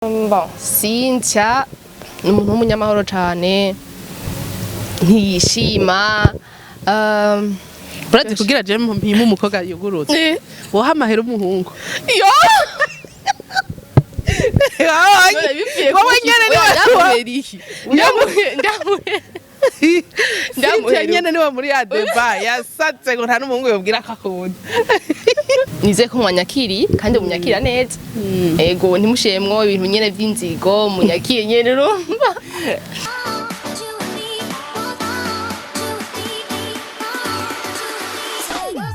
Bon, Cynthia ni umuntu w'umunyamahoro cane, ntiyishima. Urazi kugira je mpima umukobwa yugurutse, woha amahera umuhungu. Yo. Wowe nyene niwe. Ndamuhera iki? Cynthia nyene niwe muri ya débat yasatse ngo nta n'umuhungu yobwira ko akunda. Nizeye ko mwanyakiriye kandi munyakira neza. Ego, ntimushemwo ibintu nyene vy'inzigo, munyakire nyene, urumva.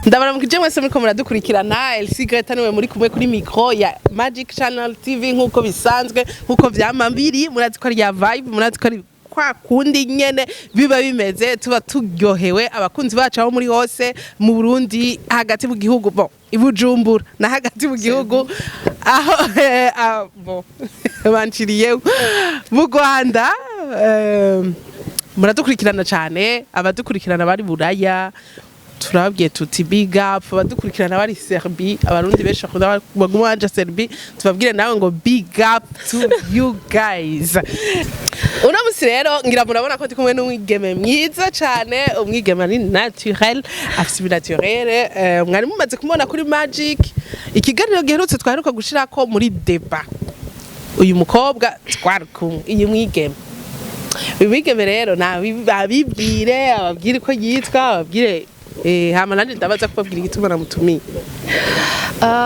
Ndabaramukije mwese muriko muradukurikirana. Elsie Greta niwe muri kumwe kuri micro ya Magic Channel TV, nkuko bisanzwe, nkuko vyama biri. Murazi ko ari ya vibe, murazi ko ari kwa kundi nyene biba bimeze, tuba turyohewe. Abakunzi bacu aho muri hose mu Burundi, hagati mu gihugu, bon, i Bujumbura na hagati mu gihugu, aho bon, banciriyeho mu Rwanda, muradukurikirana cane. Abadukurikirana bari Buraya, turababwiye tuti big up. Abadukurikirana bari Serbie, Abarundi benshi bakunda baguma banja Serbie, tubabwire nawe ngo big up to you guys. Uno musi rero ngira murabona ko ndi kumwe n'umwigeme mwiza cane, umwigeme ari naturel, afise ibinaturel. Mwari mumaze kumubona kuri Magic, ikiganiro giherutse twaheruka gushirako muri débat. Uyu mukobwa twari kumwe, iyi mwigeme, uyu mwigeme rero abibwire, ababwire ko yitwa, ababwire, hama nanje ndabaza kubabwira igituma namutumiye.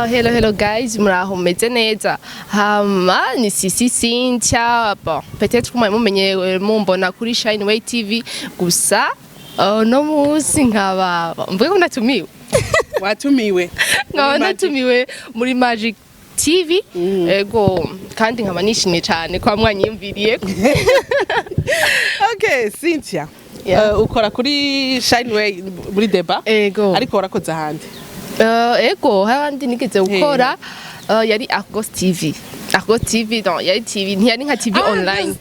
Hello, hello guys, muraho, mumeze neza? Hama ni Sisi Cynthia. Bon, peut-être ko mwari mumenye mumbona kuri Shine Way TV gusa. No musi nkaba mvuge ko natumiwe. Watumiwe. Nkaba natumiwe muri Magic TV. Ego, kandi nkaba nishimye cyane kwa mwanyiyumviriye. Okay, Cynthia. Yeah. Ukora kuri Shineway muri débat. Ego. Ariko warakoze ahandi? Ego, handi nigeze gukora, yari Argos TV. Argos TV, non, yari TV, ntiyari nka TV online.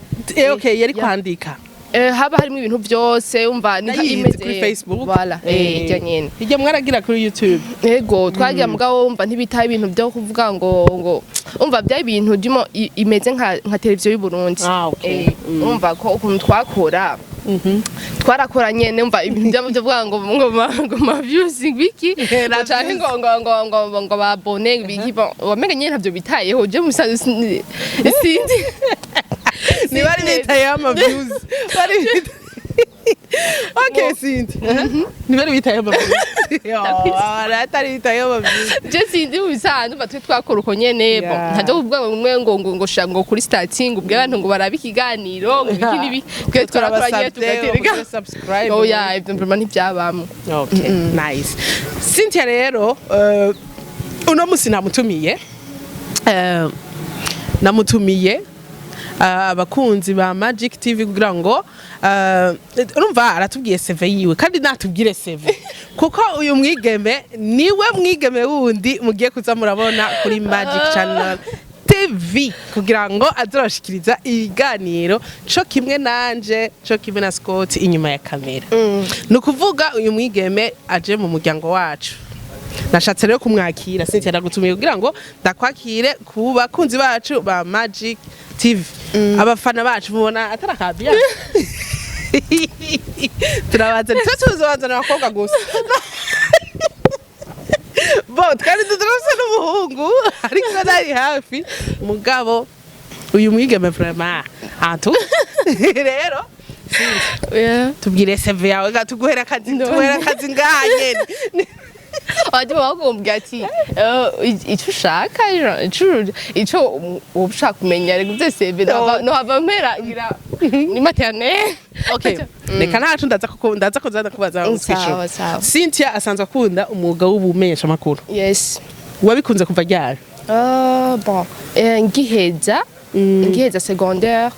Okay, yari kwandika. Haba harimo ibintu byose, umva ni nka Nayizi imeze kuri Facebook. Voilà, iryo nyene. Hirya mwaragira kuri YouTube? Ego, twagira, mugabo wumva ntibitaho ibintu byo kuvuga ngo umva byari ibintu ndimo imeze nka televiziyo y'u Burundi. Ah, okay. Umva ko ukuntu twakora, twarakora nyene, umva ibintu byo kuvuga ngo ma views biki, ngo canke ngo babone biki, bon, wamenga nyene ntavyo bitayeho. Je musanze sinzi. Ntibari bitayeho ama views, bari okay, sinzi, ntibari bitayeho ama views. Yo, atari bitayeho ama views. Je sinzi, mu bisanzwe umva twe twakora uko nyene, bon, ntavyo kuvuga ngo mwe ngo shira ngo kuri statut ngo ubwire abantu ngo barabe ikiganiro, ngo ibiki n'ibi. Twe twarakora nyene tugatereka. Subscribe. Oya, ivyo vraiment ntivyabamwo. Okay, nice. Cynthia rero, uno musi namutumiye, namutumiye abakunzi ba Magic TV kugira ngo urumva aratubwiye CV yiwe, kandi natubwire CV, kuko uyu mwigeme niwe mwigeme wundi mugiye kuza murabona kuri Magic Channel TV, kugira ngo azorashikiriza ibiganiro co kimwe nanje, co kimwe na Scott inyuma ya kamera. Ni ukuvuga uyu mwigeme aje mu muryango wacu. Nashatse rero kumwakira. Cynthia, ndagutumiye kugira ngo ndakwakire ku bakunzi bacu ba Magic TV, abafana bacu. Mubona atari akabya, turabaza, twe tuzabazana abakobwa gusa. Bo twari turose n'umuhungu ariko nari hafi, mugabo uyu mwigeme vraiment antu rero. Tubwire CV yawe ga tuguhera akazi, tuguhera akazi ngaha nyene. Abajya bakumbwira ati ico ushaka, ico uba ushaka kumenya reka ivyo CV nohava mpera ngira ni maternelle. Okay, reka ntacu, ndaza kuko ndaza kuza kubaza. Sawa, sawa. Cynthia asanzwe akunda umwuga w'ubumenyesha makuru. Yes. Wabikunze kuva ryari? Bon, ngiheza secondaire,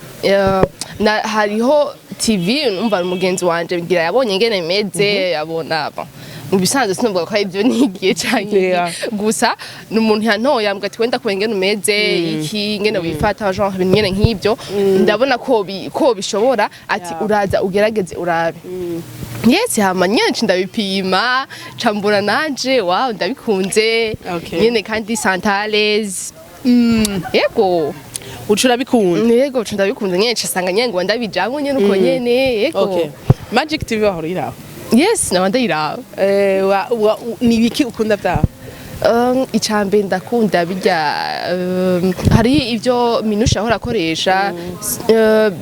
na hariho TV, numva umugenzi wanje ngira yabonye ngene meze, yabona, bon, mu bisanzwe sinovuga ko ari ibyo nigiye canke gusa ni umuntu yantoye, ambwira ati wenda kubera ingene umeze, iki, ingene wifata, genre ibintu nyene nk'ibyo, ndabona ko bishobora, ati uraza ugerageze urabe. Yes, hama nyene nca ndabipima, ca mbona nanje wow, ndabikunze. Nyene kandi sentales, yego. Uca urabikunda? Yego, uca ndabikunda nyene, nsanga nyene ngo ndabijamwo nyene uko nyene, yego. Okay, Magic TV wahora uyiraba? Yes, naba ndayiraba. Ni ibiki ukunda vyaho? Icambere ndakunda bijya hari ibyo Minusha ahora akoresha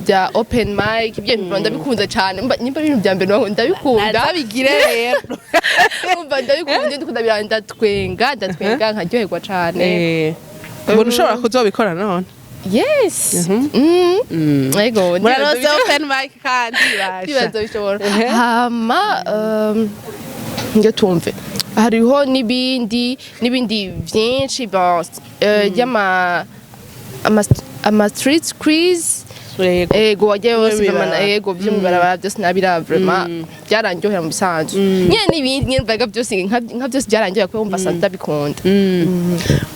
bya open mic, ibyo bintu ndabikunda cyane. Nimba ari ibintu bya mbere ndabikunda. Nabigire rero. Umva, ndabikunda, ndikunda bira, ndatwenga, ndatwenga nkaryoherwa cyane. Ubona ushobora kuzobikora none? Yes. Yego. Murarose open mic kandi basha. Ndibaza bishobora. Hama nge tumve hariho n'ibindi byinshi, bon, by'ama ama street quiz. Ego, wajyayo bose. Mw'ibarabara. Vraiment, ego, byo mwibarabara byose nabira, vraiment byaranryohera mu bisanzwe nyene, n'ibindi nyene mvaga byose nka byose byaranryohera kubera wumva sanzwe ndabikunda.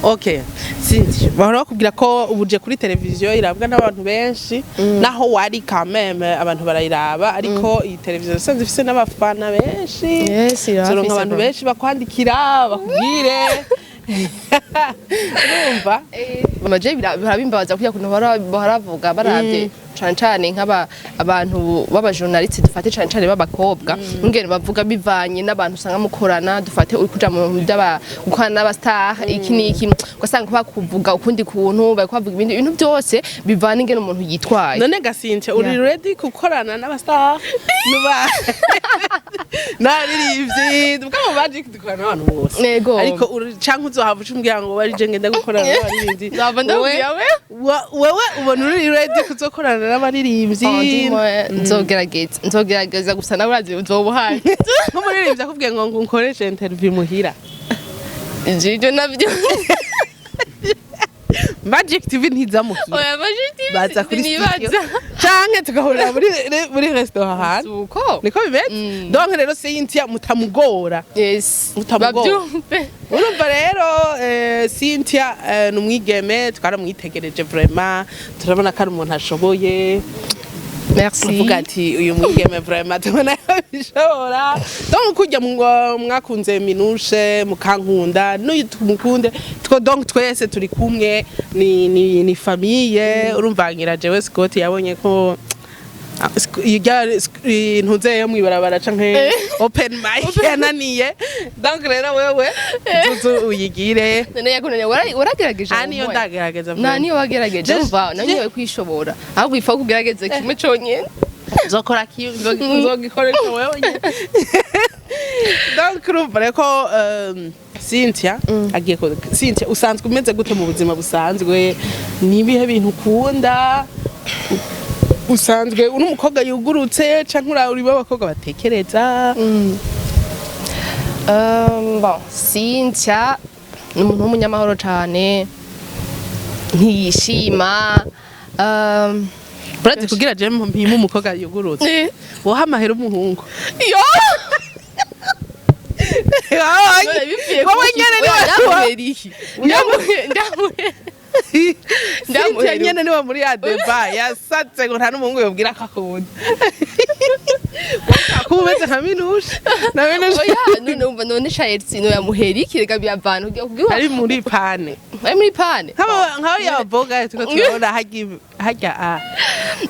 Okay, sinzi, bahora bakubwira ko ubuje kuri televiziyo irabwa n'abantu benshi, naho wari quand même abantu barayiraba, ariko iyi televiziyo isanzwe ifise n'abafana benshi. Yes, irafise. Uzoronka abantu Bro. benshi bakwandikira bakubwire, urumva? Amaje birabimbabaza kugira kuntu bahora bavuga baravye cane cane nk'aba abantu b'abajournaliste, dufate cane cane b'abakobwa, ingene bavuga bivanye n'abantu usanga mukorana. Dufate uri kuja mu bintu by'aba gukorana n'aba star, iki n'iki, ugasanga bakuvuga ukundi kuntu, bariko bavuga ibindi bintu byose bivana ingene umuntu yitwaye. None gasince, uri ready gukorana n'aba star nuba n'abaririmbyi? Bwa mu Magic dukorana n'abantu bose. Yego. Ariko canke uzohava uca umbwira ngo barije ngenda gukorana n'abaririmbyi? Nzava ndabwira we. Wewe ubona uri ready kuzokorana n'abaririmbyi? Oh, ndimo, nzogerageza gusa nawe urazi uzoba uhari. Nk'umuririmbyi akubwiye ngo nkoreshe interview muhira? Ivyo navyo. Magic TV ntiza muhira. Oya, Magic TV. Baza kuri studio Sinibaza. Canke tugahurira muri restaurant ahantu. Uko. Niko bimeze. Donc rero Cynthia mutamugora. Yes. Mutamugora. Babyumve. Urumva rero, Cynthia ni umwigeme twaramwitegereje, vraiment turabona ko ari umuntu ashoboye. Merci. Avuga ati uyu mwigeme vraiment tubona yabishobora. Donc kujya mwakunze Minushe, mukankunda, n'uyu tumukunde two, donc twese turi kumwe, ni famille. Urumva ngira jewe Scott yabonye ko ntuze yo mwibarabara canke open mic yananiye. Donc rero wewe uzuzu uyigire. None yakunaniye, waragerageje? Ah, niyo Wowe? Ndagerageza. Nta niyo wagerageje. Umva, nawe niwe kwishobora, ahubwo ifa kugerageza kimwe conyene. Nzokora kiyo, nzogikoresha wewe nyene. Donc urumva rero ko Cynthia agiye ko. Cynthia, usanzwe umeze gute mu buzima busanzwe? Ni ibihe bintu ukunda? Usanzwe uri umukobwa yugurutse canke uri abakobwa batekereza? Bon, Cynthia ni umuntu w'umunyamahoro cane, ntiyishima. Urazi kugira je mpime umukobwa yugurutse, woha amahera umuhungu. Yo! None bipfuye. Wowe nyene ni Oya, ndamuhera iki? Ndamuhera. Cynthia nyene niwe muri ya débat yasatse ngo nta n'umuhungu yobwira ko akunda. Kuba umeze nka Minushe na Minushe. Oya, none umva, none Charles no yamuhera iki? Reka biyavana kugira Ari muri pane. Ari muri pane. Nk'aba yaboga tuko turabona harya harya a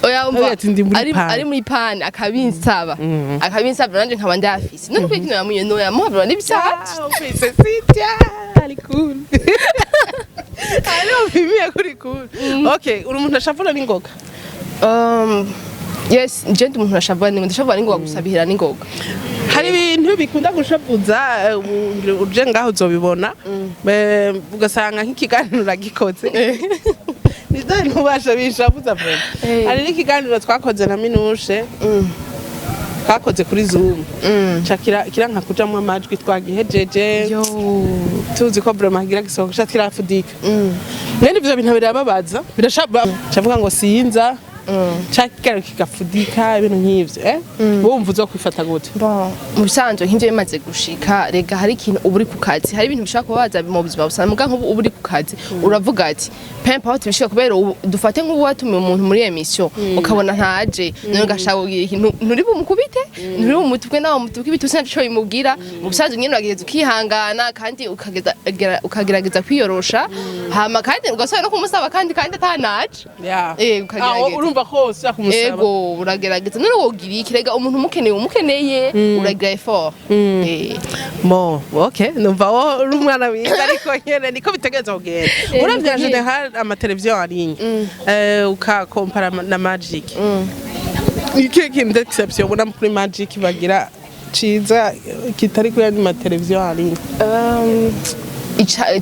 Oya, umva. Oya, ati ndi muri Ari pane. Ari muri pane, akabinsaba, akabinsaba nanje nkaba ndafise. None kuko kino yamuye no yamuha n'ibisanzwe. Ah, ufise Cynthia ari cool, ari upimiye kuri cool. Okay, uri umuntu ashavura n'ingoga? Yes, je ndi umuntu ashavura n'ingoga, ndashavura n'ingoga gusa bihera n'ingoga. Hari ibintu bikunda gushavuza, ubu uje ngaho uzobibona. Ugasanga nk'ikiganiro uragikoze, nivyo bintu ubasha bishavuza vraiment. Hari n'ikiganiro twakoze na Minushe, twakoze kuri Zoom, ca kiranka kujamwo amajwi. Twagihejeje Yo. tuzi ko vraiment kigira gisohoka, ca kirafudika. Mwene ivyo bintu birababaza, birashavuga ngo sinza. Canke ikiganiro kigafudika, ibintu nk'ivyo, wumva uzokwifata gute? Bon, mu bisanzwe nk'ivyo bimaze gushika, rega hari ikintu uba uri ku kazi, hari ibintu bishobora kubabaza mu buzima busanzwe, muga nk'ubu uba uri ku kazi, uravuga ati peu importe bishika, kubera ubu dufate nk'ubu watumiye umuntu muri émission ukabona ntaje, none ugashaka kugira ikintu, nturi bumukubite, nturi bumutuke, nawe mutuke ibitutsi, ntaco bimubwira. Mu bisanzwe nyene uragerageza ukihangana kandi ukagerageza kwiyorosha, hama kandi ugasubira no kumusaba kandi atanaje. Ukagerageza. Aho urumva ko usubira kumusaba. Ego, uragerageza. None wogira iki? Rega umuntu umukeneye, umukeneye, uragira effort. Mo, okay, numva wo uri umwana mwiza, ariko nyene niko bitegerezwa kugenda. Uravye en niko. général amateleviziyo en ligne, ukakompara na Magic, ikihe kintu d'exception ubona kuri Magic bagira ciza kitari kuri yandi mateleviziyo en ligne?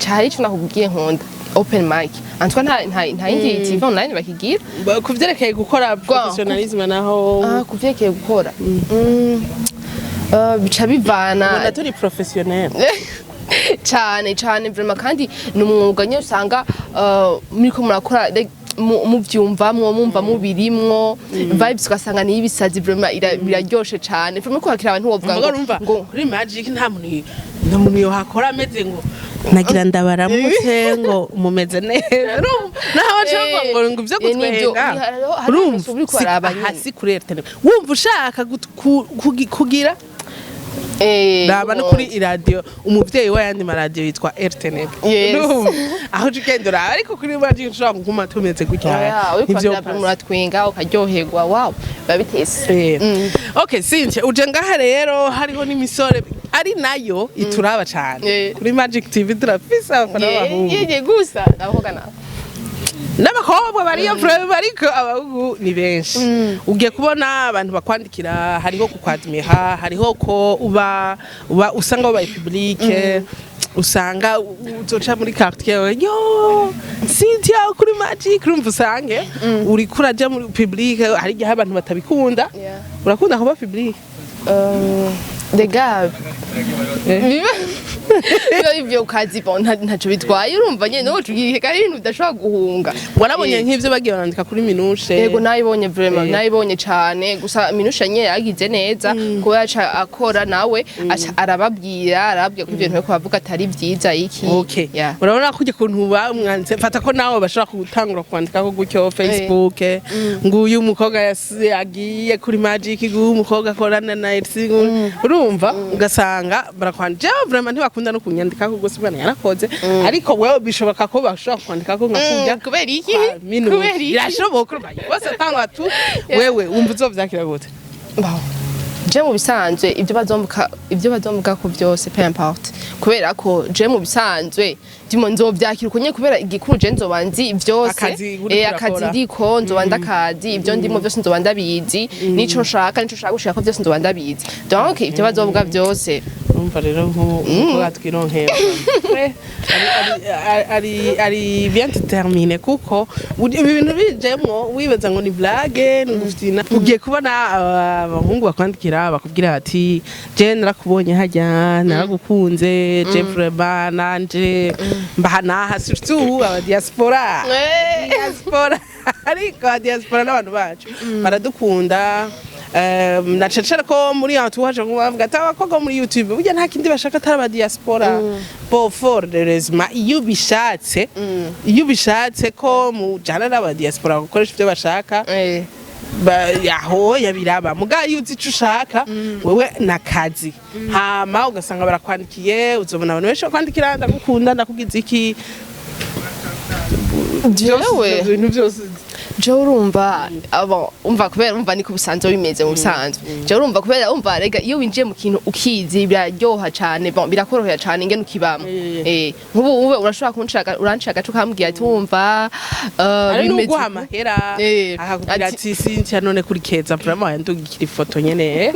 Hari ico nakubwiye nkunda, open mic. En tout cas nta yindi TV online bakigira. Ku vyerekeye gukora professionnalisme naho? Ah, kuvyerekeye gukora, bica bivana. Ubona turi professionnel? Cane cane vraiment, kandi ni umwuga nyine usanga muriko murakora like, muvyumvamwo, mumva mubirimwo, vibes ugasanga ni ibisazi vraiment, biraryoshe cane vraiment kwakira abantu, wovuga Mvuga ngo urumva ngo kuri Magic nta muntu yohakora ameze ngo nagira ndabaramutse ngo mumeze neza. Urumva naho baca bavuga ngo ivyo nivyo, gutwenga. hariho Urumva uriko uraraba nyene. Hasi kuri RTN wumva ushaka kugira raba no kuri iradiyo umuvyeyi w'ayandi maradiyo yitwa RTNB. Yes. Urumva aho uca ugenda uraba, ariko kuri Magic ushobora kuguma tumeze gutya. Oya, uriko Ntivyo. uraraba muratwenga ukaryoherwa, wow, biba bitese. Okay, Cynthia, uje ngaha rero hariho n'imisore ari nayo ituraba cane. Kuri Magic TV turafise abafana b'abahungu Yeye gusa abakobwa nabo. N'abakobwa bariyo vraiment, ariko abahungu ni benshi. Ugiye kubona abantu bakwandikira, hariho kukwadmira, hariho ko uba usanga wabaye publique, usanga uzoca muri quartier, yo Cynthia kuri Magic, urumva usange uriko uraja muri public, hari igihe abantu batabikunda. Urakunda kuba public? Rega biba ivyo kazi, bon, ntaco bitwaye, urumva nyene woca ugira ari ibintu udashobora guhunga. Warabonye nk'ivyo bagiye barandika kuri Minushe? Yego, nayibonye vraiment. Nayibonye cane, gusa Minushe nyene yagize neza kuba yaca akora nawe, aca arababwira ko ivyo bintu bariko bavuga atari vyiza iki. Okay. Yeah. Urabona ko ukuntu bamwanditse, fata ko nawe bashobora gutangura kwandika ko gutyo Facebook, nguyu umukobwa yagiye kuri Magic, nguyu umukobwa akorana na LC, urumva ugasanga barakwandika. Jewe vraiment ntibakunda no kunyandika ko gusa bwana yarakoze, ariko wewe bishoboka ko bashobora kwandika ko nka kurya Kubera iki? kwa Minushe. Kubera iki? Birashoboka, urumva bose atangwa tu wewe wumva uzovyakira gute? Bon. Je mu bisanzwe ibyo bazomvuga ko byose, peu importe, kubera ko je mu bisanzwe ndimo nzovyakira uko nyene, kubera igikuru je nzoba nzi vyose. Akazi uriko Akazi urakora. ndiko nzoba ndakazi, ibyo ndimo byose nzoba ndabizi, nico nshaka gushika ko byose nzoba ndabizi, donc ibyo bazovuga byose. Urumva rero nk'uko twironkera ari bien déterminé, kuko ibi bintu bijemwo wibaza ngo ni blague, ni gufyina. Ugiye kubona abahungu bakwandikira bakubwira bati je narakubonye hajya, naragukunze, je vraiment nanje mbaha naha, surtout aba diaspora. Diaspora, ariko aba diaspora n'abantu bacu baradukunda. Na cane ko muri entourage ngo bavuga ati abakobwa bo muri YouTube burya nta kindi bashaka atari aba diaspora. Bo fort heureusement, iyo ubishatse ko mujana n'aba diaspora gukoresha ivyo bashaka, yaho yabiraba muga iyo uzi ico ushaka wewe nakazi, hama ugasanga barakwandikiye, uzobona abantu benshi bakwandikira ndagukunda, ndakugize iki. Jewe Ivyo bintu byose. Jewe urumva abo umva kubera umva niko bisanzwe bimeze mu bisanzwe. Jewe urumva kubera umva rega iyo winjiye mu kintu ukizi biraryoha cane, bon, birakorohera cane ingene ukibamo. Nk'ubu ube urashobora kunshaka, uranshaka tukambwira ati wumva Hari bimeze n'uguha amahera akakubwira ati Cynthia none kuri keza vraiment yandugikira ifoto nyene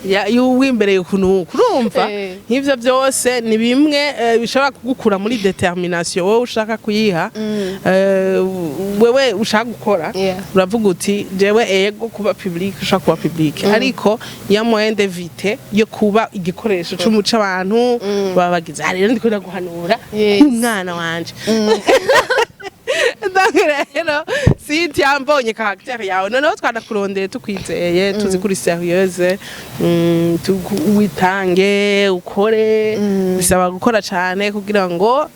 y'uwimbereye ukuntu kurumva. Nk'ivyo byose ni bimwe bishobora kugukura muri détermination wowe ushaka kuyiha, wewe ushaka gukora. Uravuga uti jewe ego kuba public, ushaka kuba public, ariko ya moyen d'éviter yo kuba igikoresho c'umuco abantu baba bagize. Ah, rero ndiko ndaguhanura nk'umwana wanje. Donc rero Cynthia. Cynthia, mbonye caractère yawe, noneho twanakurondeye tukwizeye, tuzi kuri sérieuse, witange ukore. Bisaba gukora cane kugira ngo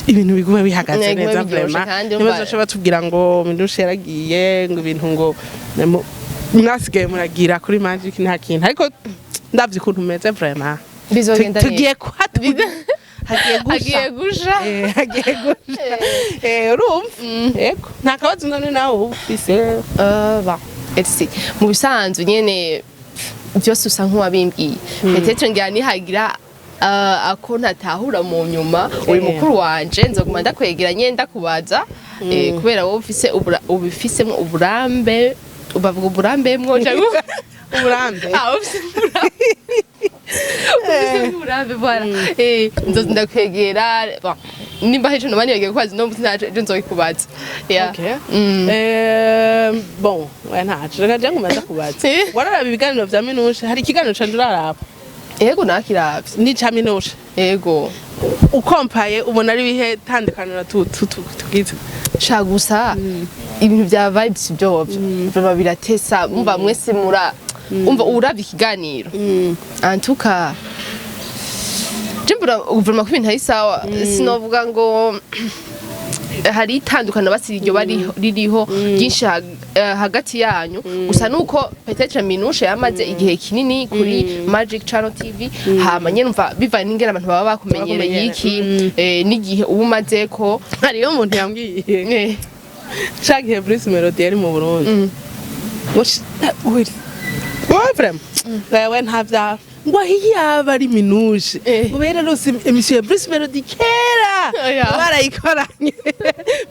ibintu bigume bihagaze Bigume neza. biryoshe. Vraiment, Kandi nibazoca batubwira ngo Minouche yaragiye, ngo ibintu ngo mwasigaye muragira kuri Magic nta kintu, ariko ndavye ukuntu umeze, vraiment Bizogenda neza. Tugiye kuhatu hagiye gusha. Hagiye gusha. Hagiye gusha. Urumva, yego, nta kabazo none nawe uba ufise? Bon, etse mu bisanzwe nyene byose usa nk'uwabimbwiye. Peut-être ngira nihagira ako ntatahura mu nyuma, uyu mukuru wanje nzoguma ndakwegera nyene ndakubaza, kubera wowe ufise ubifisemo uburambe, bavuga uburambe mwo cyangwa Uburambe. Ah, ufise uburambe, ufise uburambe, voilà. Nzoza ndakwegera. Bon, nimba hari ico noba nibagiye kubaza no ntaco, ejo nzobikubaza. Yeah. Okay. Bon, oya, ntaco, reka je nguma ndakubaza. Wararaba ibiganiro vya Minouche? Hari ikiganiro canje uraraba? Yego, nakiravye. N'ica Minouche? Yego. Ukompaye, ubona ari ibihe tandukaniro tugize? Sha, gusa ibintu bya vibes byovyo biba biratesa. Umva, mwese mura umva uravye ikiganiro, en tout cas je mbura vraiment ko ibintu ari sawa. Sinovuga ngo hari itandukano basi iryo bari ririho ryinshi hagati yanyu, gusa nuko peut-être Minouche yamaze igihe kinini kuri Magic Channel TV, hama nyene umva bivanye n'ingene abantu baba bakumenyereye iki, n'igihe uba umaze ko. Hariyo umuntu yambwiye ca gihe Bruce Melody yari mu Burundi ngo wowe vraiment wewe nta vyawe, ngo aho yaba ari Minouche ngo bera rose émission ya Bruce Melody kera Oya. barayikoranye,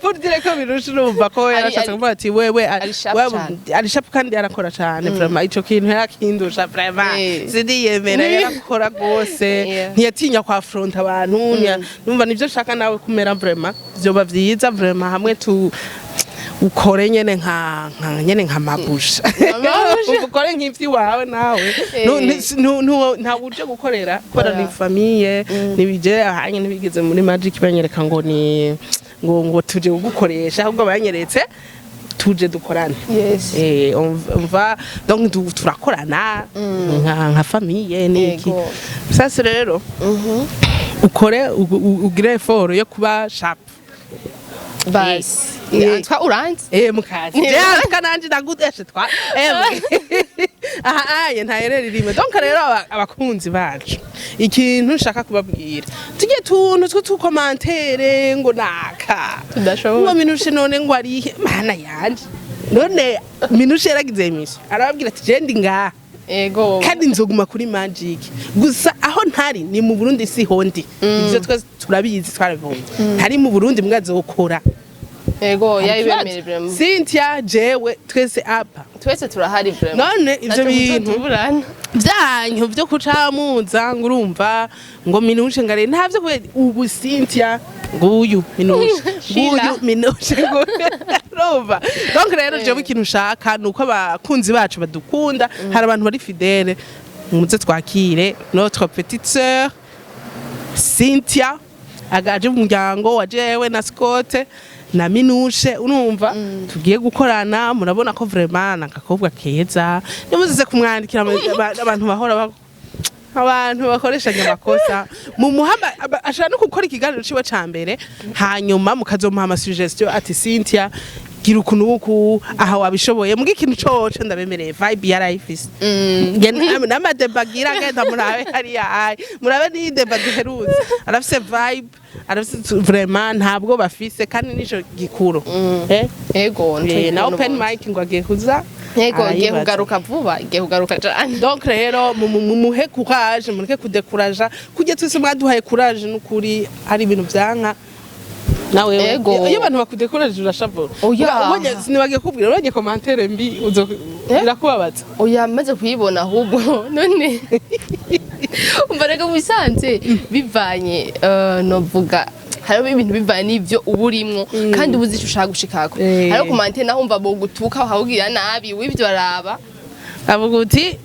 pour dire ko Minouche, urumva ko yarashatse kuvuga ati wewe Ari sharp wewe cane. Ari sharp kandi arakora cane, vraiment ico kintu yarakindusha vraiment. Siniyemera, yarakora rwose. Ntiyatinya kwa affronta abantu, numva nivyo nshaka nawe kumera. Vraiment vyoba vyiza, vraiment, hamwe tu ukore nyene nka nyene nka mabusha. Mabusha. Ukore nk'ivy'iwawe nawe. Nta uje gukorera kubera Oya. ni famille, nibije ahanye, ntibigeze muri Magic banyereka ngo ni ngo tuje kugukoresha, ahubwo banyeretse tuje dukorane. On va donc turakorana nka famille niki. Sasa rero ukore ugire effort yo kuba sharp. Basi. Twa uranzi. Mukazi je nanje ndagudeshe twa aha aye ntayerera rimwe. Donc rero abakunzi bacu, ikintu nshaka kubabwira, tujye tuntu tw'utu commentaires ngo naka Tudashobora. Ngo Minouche none ngo arihe? Mana yanje, none Minouche yaragize émission arababwira ati je ndi ngaha kandi nzoguma kuri Magic, gusa aho ntari ni mu Burundi, siho ndi. Ivyo twese turabizi, twarabibonye, ntari mu Burundi, mwazokora. Yego, yabibemereye vraiment. Cynthia, jewe, twese apa. Twese turahari vraiment. None ivyo Ntacyo bintu muzotuburana. vyanyu vyo kucamuza ngo urumva ngo Minouche ngare ntavyo, kubera ubu Cynthia nguyu, Minouche Shira. nguyu, Minouche nguyu, urumva. Donc rero jewe ikintu ushaka nuko abakunzi bacu badukunda, hari abantu bari fidèle, muze twakire notre petite sœur Cynthia agaje mu muryango wa jewe na Scott na Minouche, urumva tugiye gukorana. Murabona ko vraiment nakakobwa keza, nimuzize kumwandikira abantu bahora abantu bakoreshanya amakosa mu muhama, ashobora no gukora ikiganiro ciwe ca mbere, hanyuma mukazomuha ama suggestion ati Cynthia, gira uku nuku, aha wabishoboye. Muga ikintu coco ndabemereye, vibe yarayifise. N'ama débats agira, agenda murabe hariya ayi, murabe n'iyi débat duherutse, arafise vibe, arafise vraiment ntabwo bafise, kandi nico gikuru. Yego, nico Na gikuru open n'ubundi. mic ngo agiye kuza Yego, ngiye arayibaza. kugaruka vuba, ngiye kugaruka cane. Donc rero mumuhe courage, mureke kudekuraja kujya twese mwaduhaye courage. N'ukuri hari ibintu vyanka nawe. Ego. Iyo abantu bakudekuraje urashavura. Oya. Ubonye, sinibagiye kubwira, ubonye commentaire mbi Eh? birakubabaza. Oya, maze kuyibona ahubwo none umva reka mu bisanzwe bivanye, novuga hariho ibintu bivanye n'ivyo uba urimwo kandi uba uzi ico ushaka gushikako. Hariho commentaire naho umva bogutuka bakakubwira nabi, w'ivyo araba Avuga uti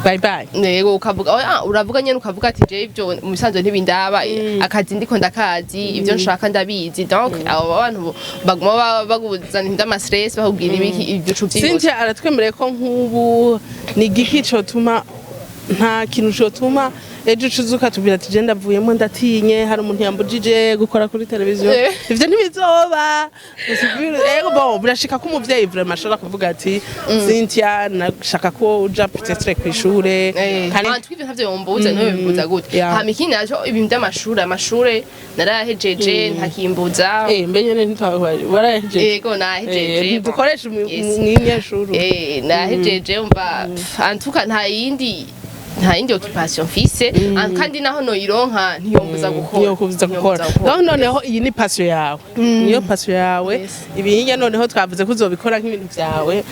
Bye bye. Yego, ukavuga oya, uravuga nyene, ukavuga ati je ibyo mu bisanzwe ntibindaba, akazi ndiko ndakazi, ibyo nshaka ndabizi. Donc abo bantu baguma baguzana ibintu vy'ama stress, bakubwira ibiki, ibyo uca uvyibutsa. Cynthia aratwemereye ko nk'ubu ni igiki cotuma, nta kintu cotuma ejo ucuza ukatubwira ati je ndavuyemo, ndatinye, hari umuntu yambujije gukora kuri televiziyo. Ivyo ntibizoba. Ego, bon, birashika ko umuvyeyi vraiment ashobora kuvuga ati Cynthia, nashaka ko uja peut-être kw'ishure. Kandi Ah, twivyo ntavyo yombuza, niwe bimbuza gute? Hama ikindi naco, ibintu vy'amashure, amashure narayahejeje, ntakimbuza. Mbe nyene warahejeje? Yego, nahejeje. Ntidukoresha Yes. umwinyeshuri. Nahejeje, umva, antuka nta yindi occupation mfise. Ah, kandi naho noyironka ntiyombuza gukora. Niyo kubuza gukora. Ntiyombuza. Donc noneho iyi ni passion yawe, niyo passion yawe. Yes. Ibihinya noneho twavuze ko uzobikora nk'ibintu byawe,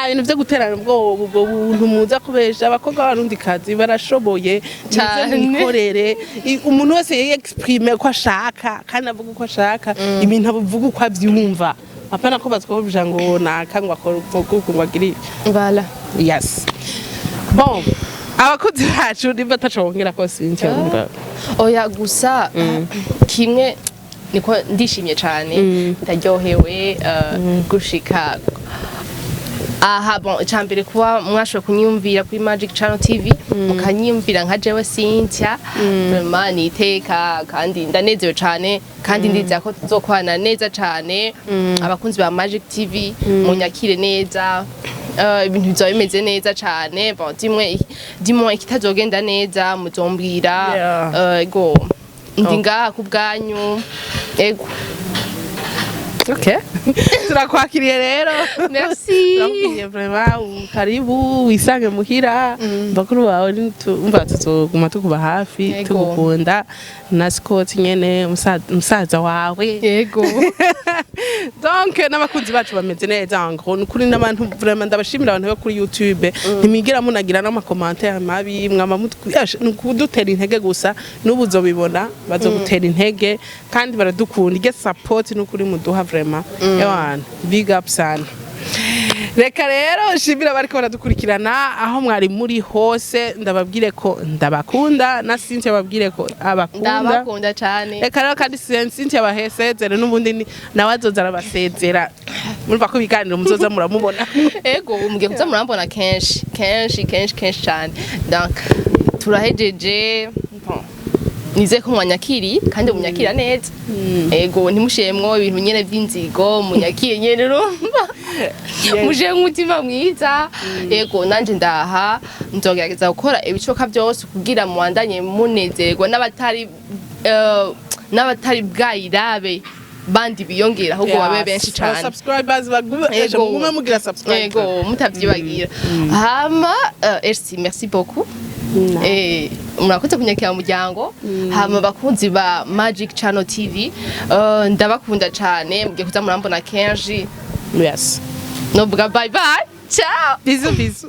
ibintu byo guterana ubwoba, ubwo buntu muza kubesha abakobwa b'Abarundikazi, barashoboye muze. Cane. Mwikorere. Umuntu wese yexprime ko ashaka kandi avuga uko ashaka, ibintu avuga uko avyumva, apana ko batwobuja ngo naka ngo akore uko, ngo agire ibi. Voilà. Yes, bon, abakozi bacu nimba ataco bongera ko Cynthia wumva. Oya, gusa kimwe niko ndishimye cane, ndaryohewe gushika aha. Bon, icambere kuba mwashoboye kunyumvira kuri Magic Channel TV, mukanyumvira nka jewe Cynthia, vraiment ni iteka kandi ndanezerewe cane, kandi ndizera ko tuzokwana neza cane. Abakunzi ba Magic TV munyakire neza, ibintu bizaba bimeze neza cane. Bon, dimwe dimwe ikitazogenda neza muzombwira. Ego, ndi ngaha ku bwanyu, ego. Okay, turakwakiriye rero. Merci. Turakubwiye vraiment karibu, wisange muhira bakuru bawe, umva tuzoguma tukuba hafi. Tugukunda na Scott nyene musaza wawe. Donc n'abakunzi bacu bameze neza, ngo ni ukuri n'abantu vraiment ndabashimira, abantu bo kuri YouTube ntimwigira munagira n'ama commentaires mabi, mwama ni ukudutera intege gusa. N'ubu uzobibona bazogutera intege kandi baradukunda, iryo support ni ukuri muduha, vraiment ewana, big up sana. Reka rero nshimira abariko baradukurikirana aho mwari muri hose, ndababwire ko ndabakunda, na Cynthia babwire ko abakunda. Ndabakunda cane. Reka rero kandi Cynthia bahesezere, n'ubundi nawe azoza arabasezera, murumva ko ibiganiro muzoza muramubona. Ego, mugiye kuza murambona kenshi kenshi kenshi kenshi cane. Donc turahejeje. Bon, nizeye ko mwanyakiriye kandi munyakira neza. Ego, ntimushemwo ibintu nyene vy'inzigo, munyakire nyene, urumva, muje umutima mwiza. Ego, nanje ndaha nzogerageza gukora ibishoboka byose kugira muwandanye munezerwa, n'abatari bwayirabe bandi biyongera, ahubwo babe benshi cane. Subscribers bagume. Ego. Mugume mugira subscribe. Ego, mutavyibagira. Hama merci, merci beaucoup. Murakoze kunyakira mu muryango. Hama bakunzi ba Magic Channel TV, ndabakunda cane, mugiye kuza murambona kenshi. Novuga bye bye, ciao. Bisous, bisous.